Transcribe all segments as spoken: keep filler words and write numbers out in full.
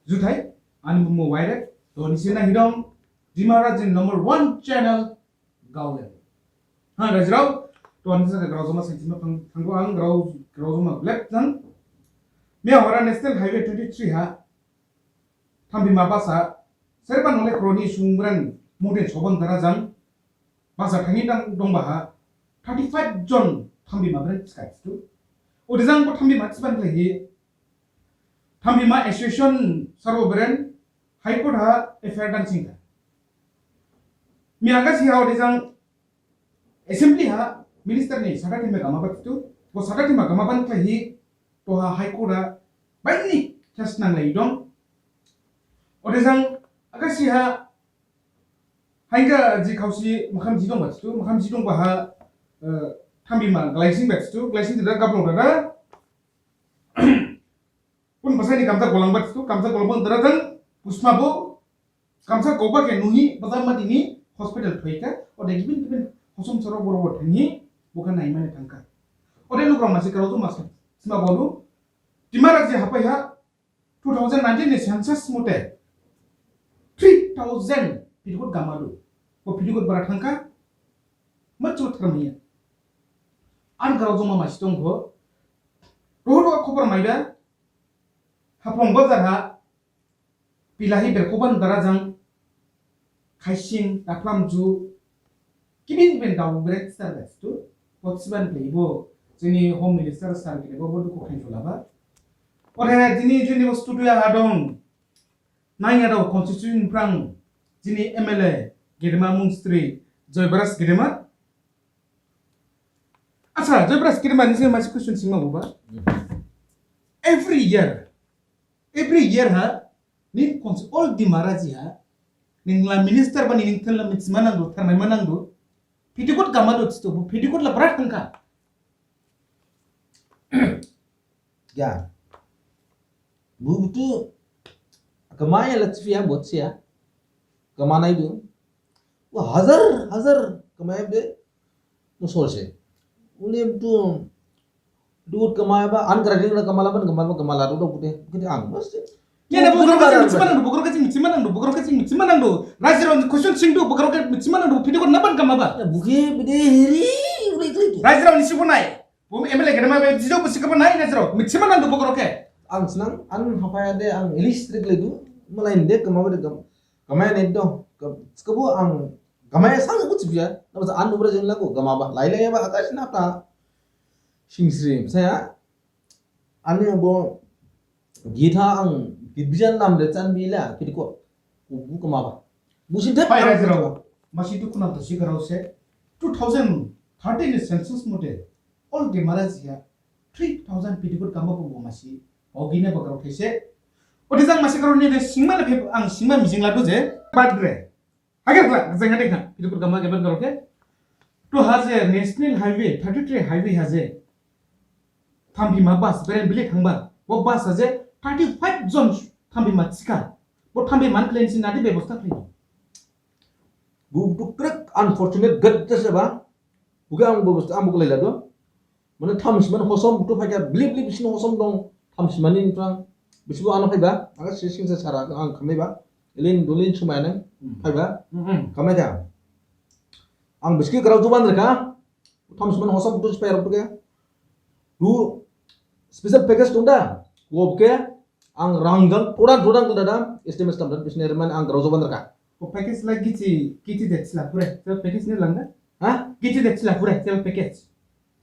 Juthai, ani bumu Wairek, to nisi naihi dong, Dima Rajini number one channel, Gaulem. Ha, rajirao, to ani saka grao joma sainthima thang, thanggo ang grao, grao joma glep jang. Miya hora National Highway twenty-three ha, Thamphima basa, serba nole kroni sungbrang mudin soban dara jang, basa thangni dang dongbaha, thirty-five jon Thamphima bren skai tu. Odejang bo Thamphima siban lehi, Thamphima Association sarbo bren, High Court ha F I R dangsingkha. Miya gasi ha odejang Assembly ha minister ni sata thima gama batitu, bo sata thima gama ban khlaihi, to ha High Court ha baini case nanglai dong. Odejang agasi ha haingga ji khausi makham ji dong batitu, makham ji dongbaha, eh, Thamphima glaising batitu, glaising dada gablong dada. Pun basai ni kamsa golang batitu, kamsa golang bang dada jang, pusma bo, Kamsa goba khe nuhi, bazar ma dini hospital thoikha, ode gibin gibin hosom soro boro boro thanghi, bokha naimane thangkha. Ode lugrao masi grao joma sima bolu, Dima Raji hapai ha two thousand nineteen ni census mote three thousand petticoat gama du. Bo petticoat bara thangkha, machu tharmaiya. Ar grao joma masi dongkho, roho roho khobor maiba, Haflong bazar ha, Bilahi berkhoban dara jang, khaising, dakhlam ju, gibin gibin dao bret star bret tu, pot siban khlaibo, jini Home Minister sir khlaibo bo dukhu khainsulaba. Ore jini jini bo studio ha dong, nai ya dao constitution phrang, jini M L A, gedema mungstri, Joybaras gedema. Asa, Joybaras gedema nisi masi question singma boba. Every year, Every year ha, ning konsi all Dima Raji ha, ning la minister bani ning thenla mitsima nangdu, tharmaima nangdu. Petticoat gama do thitu, bo petticoat la brat thangkha. Ya. Bu butu, kamaya la thiya, bot siya. Kamanai du. Wa hazar, hazar, kamaya de. Musolse. Uli tu, dugut kamai ba, an grading na kamala ban, kamala, kamala tu dok de. Kiti ang, bas. Ni na bugro ka jing mitsima nangdu, bugro ka jing mitsima nangdu, bugro ka jing mitsima nangdu. Rajirao ni question singdu, bugro ka mitsima nangdu, petticoat na ban gama ba. Na buke bide hiri, uli klik. Rajirao ni sibo nai. Bum M L A gedema be, jidao bo sikaba nai rajirao. Mitsima nangdu bugro ke. Ang sinang, an hapaya de, ang ilistrik ledu, malai de, kama ba de, kam-, kamai ne do, kam-, sikabu ang Gamaya sang ku chibia, na basa anu bra jeng lagu, gama ba, lai lai ba, akas na ta. Singsri, saya, ani bo, gita ang, gibjan nam de chan bila, kiti ko, bu gama ba. Busin thep. Pai rajirao, masi dukhu nang tasi garao se, two thousand thirteen ni census mote, all Dima Raji ha, three thousand petticoat gama bo masi, ogine ba garao these. Odejang masi garao ni de singma le phep, ang singma mijing ladu je, badre. Hagar kla, jeng hagar kla, petticoat gama geben garao khe. To haje National Highway, thirty-three highway haje. Thamphima bus, beren bile thangba. Bo bus haje thirty-five jon thamphima thikha. Bo thamphima khlaihi nadi bebosta khlaihi. Bu tu krek unfortunate gad jase ba. Buke ang bebosta ang buk laila do. Mane thamsimani hosom butu phaikha, blip blip bisini hosom dong, thamsimani niphrang, bisibo ano phaiba, aga sising se sara ang khamaiba, elin dulin sumainang, hmm, phaiba, hmm, hmm, khamai da. Ang biski grau juban reka, thamsimani hosom butu sipai rok ke, du special package dong da, wo ke, Ang rang jang, product, product dada, estimate stamp dada, bisne reman ang grau joban reka. O package la gichi, gichi de chila pure, sel package ni langda? Ha? Gichi de chila pure, sel package.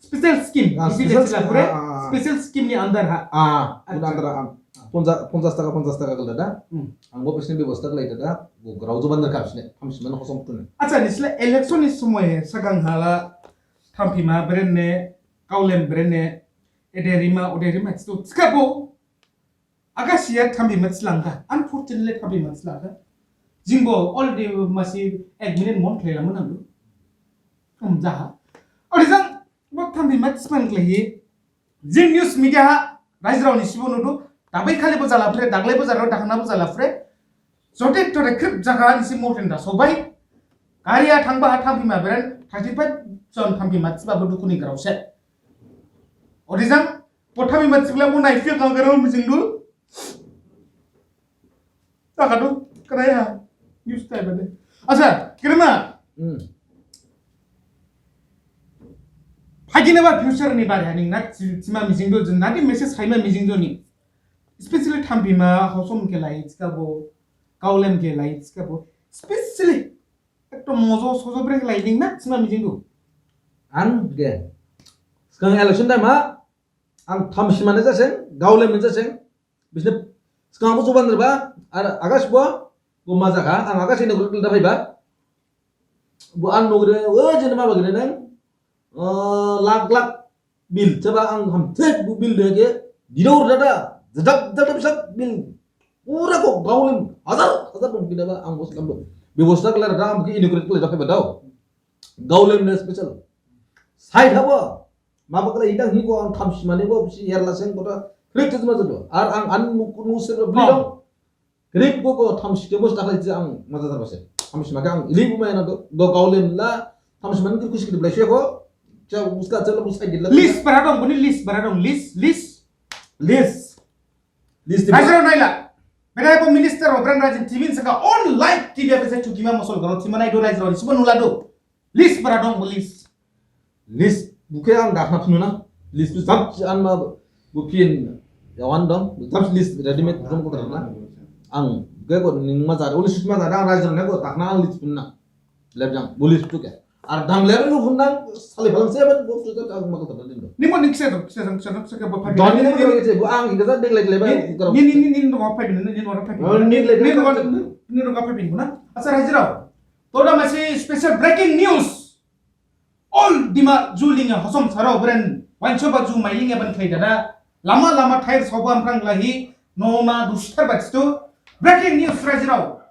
Special scheme, ah, gichi de special chila scheme, pure, ah, ah, ah. Special scheme ni under ha. Ah, acha. Under ha. Ponja-, ponjas taka, ponjas taka gel dada. Hmm. Ang bo bisne bebosta gel dada, bo grau joban reka bisne, thamsimani hosom tune. Acha, nisla election ni somoy, sagang hala, thamphima brand ne, kaulem brand ne, ede rima, ode rima, chito, chikabo, Aga siya thamphima thilangkha, unfortunately thamphima thilangkha. Jingbo already masi ek minute mon khlailama nangdu. Hamjaha. Odejang bo thamphima thimane khlaihi. Jing news media ha rajirao ni sibo nudu. Dabai khalibo jalaphure, daglaibo jalaphure, dakhanabo jalaphure. Jote tore khrip jaga nisi moten da sobai. Gariya thangba ha thamphima beren thirty-five jon thamphima thibabo dukhuni graose. Odejang Bo thamphima thibla bo naiphiya kang garao mijingdu. Use type de. Acha, kirma. Hmm. Hagine ba future ni bare haning na chima mijing do jin na di message haima mijing do ni. Especially Thamphima hosom khe lai chikabo, Gaolem khe lai chikabo. Especially ekto mojo sojo brek lai ning na chima mijing do. Ang ge. Sekarang election time ha. Ang Thamphima ni jaseng, Gaolem ni jaseng. Bisne sekarang bo soban reba, ar August bo, bo maja kha, ang August ini guru da phaiba. Bo ang nogre, o jene ma bagre nang, eh, lakh lakh bill, chaba ang ham thek bo bill de ke, didor dada, jadap jadap sak bill, pura ko Gaolem, hazar hazar dong kina ba, ang bos kam dong. Bebosta kala da, ang ke inaugurate kala da phaiba dao. Gaolem ne special. Sai thabo. Ma bakla idang hi ko ang Thamphima ni bo bisi yerla seng kota krik tijma jado. Ar ang an nu nu se bli dong. Krik bo ko Thamphima ke bos dakhla je ang maja jar base. Thamphima ke ang ili bu ma na do. Do Gaolem la Thamphima ni krik kusi krik blai se ko. Cha uska cha la bus ai gila. List bara dong, buni list bara dong, list, list. List. List. Rajirao naila. Bedai bo minister Obren Rajen T V ni saka on live T V apa se chukima mosol garo thima nai do rajirao ni sibo nula do. List bara dong bo list. List bukhe ang dakhna phunu na. List tu sab an ma bu pin yawan dong. Sab list ready made dong ko na. Ang ge ko ning ma jare, uli sut ma jare, ang rajirao ne ko dakhna ang list phunu na. Leb jang, bu list tu ke. Ar dang leb lu phunu na, sali phalang se ban bo tu ta ang ma ko ta din do. Ni mo ni kse dong, kse dong, kse dong, kse ke bo phai. Don ni mo ke bu ang inda sa deng lek leba. Ni ni ni ni ni no phai bin, ni no phai bin. Oh, ni lek ni no phai bin na. Acha rajirao. Toda masi special breaking news. All Dima ju linga hosom sarao bren wainsoba ju mailinga ban khlai dada. Lama lama thair soba amprang lahi nona dustar bachitu. Breaking news rajirao.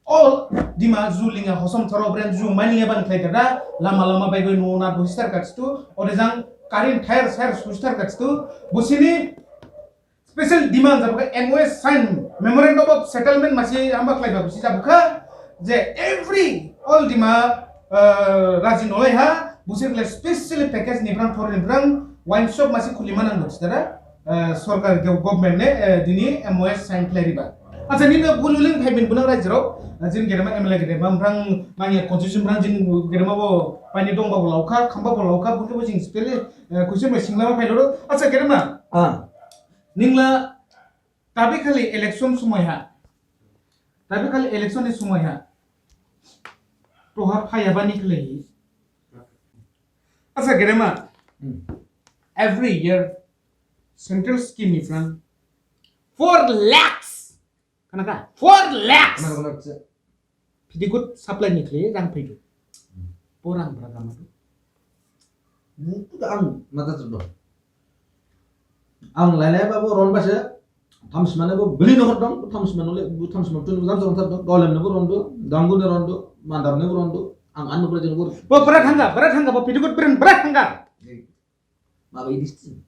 All Dima ju linga hosom sarao bren ju mailinga ban khlai dada. Lama lama baigoi nona dustar kachitu. Odejang karin thair sair sustar kachitu. Busini special demand jabukha M O S sign memorandum of settlement masi hamba khlaiba busi jabukha je every all Dima, eh, raji nolai ha busir khlai specially package ni brang thor ni brang wine shop masi khulima nang busi dara, eh, sorkar ge-, government ne, eh, dini M O S sign khlai riba. Acha nini bululing phai bin bunang rajirao, eh, jin gedema M L A gedema brang manya constitution brang jin gedema bo pani dongba bo laukha khamba bo laukha bukhe bo jing specially, eh, question bai singlama phai loro. Acha gedema. Ah. Ningla tabi khali election somoi ha, tabi khali election ni somoi ha, toha phayaba ni khlaihi. Acha gedema, hmm, every year central scheme ni phrang four lakhs, khana kha? Four lakhs. Khana khana. Petticoat supply ni khlaihi rang phaidu. Bo rang bra gama du. Mutu da ang mata tudo. Ang lailai ba bo ron base. Thamphima ne bo beli no hor dong, Thamphima no le, bo Thamphima tu jam jam thar dong. Gaolem ne bo ron do, Dangu ne ron do, Mandap ne bo ron do. Ang an no bra jeng bo. Bo bra thangga, bra thangga, bo petticoat bren bra thangga. Ma ba idis tin.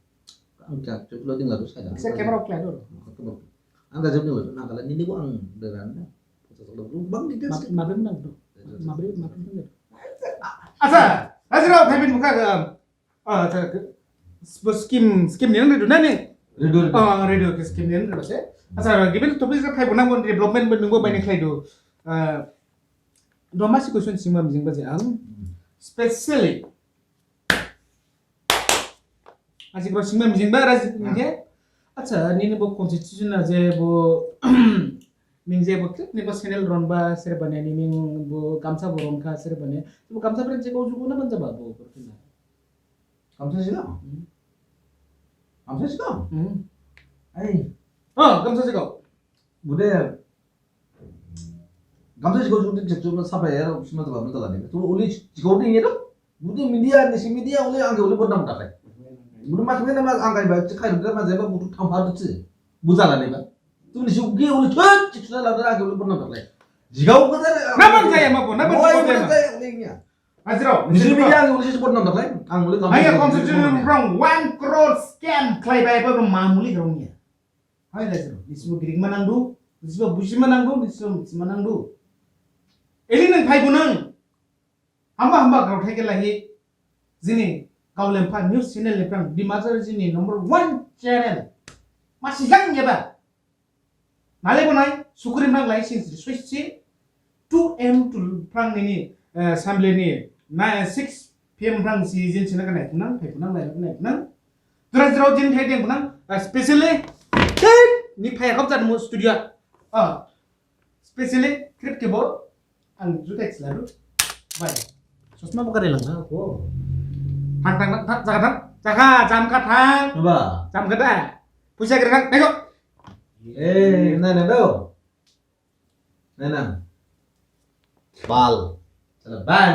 Ang kya, cok lo ding la tu saya. Saya camera kya do? Ang da jawab ni lo, na kala nini ko ang beran na. Bang di gas. Mabri menang tu. Mabri, mabri menang. Acha, acha rao phai bin bukha, ah, acha, bo scheme, scheme ni nang redu na ni? Redu, redu. Oh, ang redu ke scheme ni nang redu se. Acha, given topic ka phai bunang bon development bon nungbo bai ni khlaidu. Ah, doma si question singma mijing ba je ang. Specially Aji bro singma mijing ba raji ningkhe. Acha, nini bo constitution na je bo, ning je bo klik ni bo channel ron ba serbane, nini bo gamsa bo ron kha serbane. Bo gamsa bren je ko jugo na ban jaba bo, bo kena. Gamsa jiga? Hmm. Gamsa jiga? Hmm. Ai. Oh, gamsa jiga. Bude Gamsa jikau jikau jikau jikau sapai ya, sima tala, tala ni. Tu uli jikau ni nyedo. Bude media ni si media uli angke uli bodnam takai. Bude mas mena mas angkai ba cikai bude mas jaba butuh tham hadu ci. Bujala ni ba. Tu ni si ugi uli cek cek sudah lada angke uli bodnam takai. Jikau kata. Napan kaya mapo, napan jikau kaya. Ajrao. Ni si media angke uli si bodnam takai. Ang uli kamu. Hanya constitution wrong one crore scam klai bai ba mamuli grongnya. Hai raijirao, nisibo girik ma nangdu, nisibo buji ma nangdu, nisibo mithi ma nangdu. Eli nang phaibo nang. Hamba hamba graothai khe lahi. Jini Gaulempha news channel ni phrang Dimasa jini number one channel. Masi jang yaba. Nalai bo nai, sukuri nang lai sing sri sui si. two M to phrang nini, eh, samble ni, na six P M phrang si jin sina kanai phunang, phai phunang, lai phunang, phunang. Dura jirao jin phai deng phunang, eh, specially, ten ni phai khop jat mo studio. Ah, specially, khrip khe bo, ang jutai siladu. Bye. Sosma bo kari langkha ko. Thang, thang, thang, thang, jakha, thang, jakha, jamkha thang. Ba. Jamkha da. Puisa kiri thang, dego. Eh, nai, nai, do. Nai, nai. Bal. Sala ban.